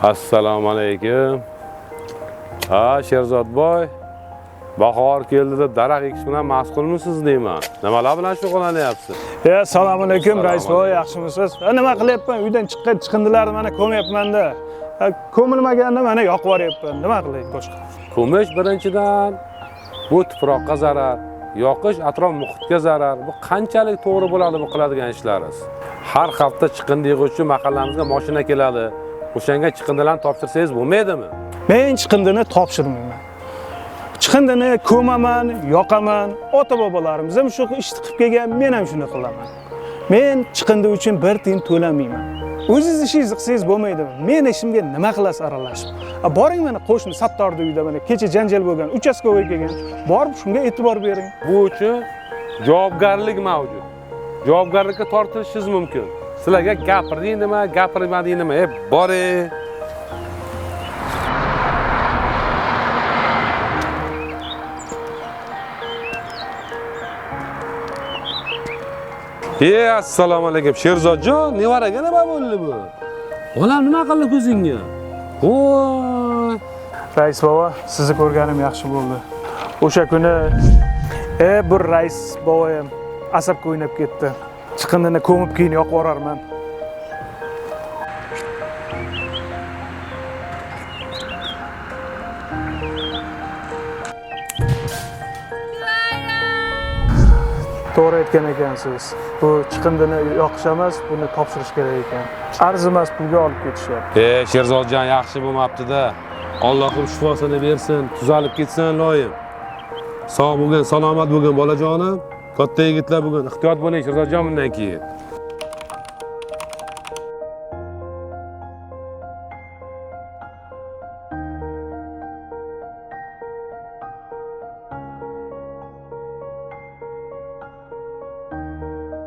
Assalomu alaykum. Ha, Sherzodboy. Bahor keldi deb daraxt ekish bilan mashg'ulmisiz deyman. Nimalar bilan shug'ullanyapsiz? E, assalomu alaykum Assalomu rais bobo, alaykum. yaxshimisiz? Nima qilyapman? Uydan chiqqan chiqindilarni mana ko'myapman-da. Ko'milmaganda mana yoqib yuboryapman. Nima qilay boshqa? Ko'mish birinchidan bu tuproqqa zarar, yoqish atrof muhitga zarar. Bu qanchalik to'g'ri bo'ladi bu qiladigan ishlaringiz? Har hafta chiqindi yig'uvchi mahallamizga mashina keladi. O'shanga chiqindilarni topshirsangiz bo'lmaydimi? Men chiqindini topshirmayman. Chiqindini ko'maman, yoqaman. Ota-bobolarimiz ham shu ishni qilib kelgan, men ham shuni qilaman. Men chiqindi uchun bir tiyin to'lamayman. O'zingiz ishingizni qilsangiz bo'lmaydimi? Men ishimga nima qilasiz aralashib? Boring mana qo'shni Sattorni uyida mana kecha janjal bo'lgan, uchastkovoy kelgan. Borib shunga e'tibor bering. Bu uchun javobgarlik mavjud. Javobgarlikka tortilishingiz mumkin. Sizlarga gapirding nima, gapirmading nima? E, boring. E, assalomu alaykum Sherzodjon, nevaraga nima bo'ldi bu? Bolam nima qildi ko'zingga? Voy! Rais bobo, sizni ko'rganim yaxshi bo'ldi. O'sha kuni bir rais bobo ham asabga o'ynab ketdi. Chiqindini ko'mib keyin yoqib yuborarman. To'g'ri aytgan ekansiz. Bu chiqindini yoqish emas, buni topshirish kerak ekan. Arzimas pulga olib ketishyapti. E, Sherzodjon yaxshi bo'lmabdi-da. Allohim shifosini bersin, tuzalib ketsin loyim. Sog' bo'lgin, salomat bo'lgin bolajonim. Katta yigitlar bugun. Ehtiyot bo'ling Sherzodjon bundan keyin.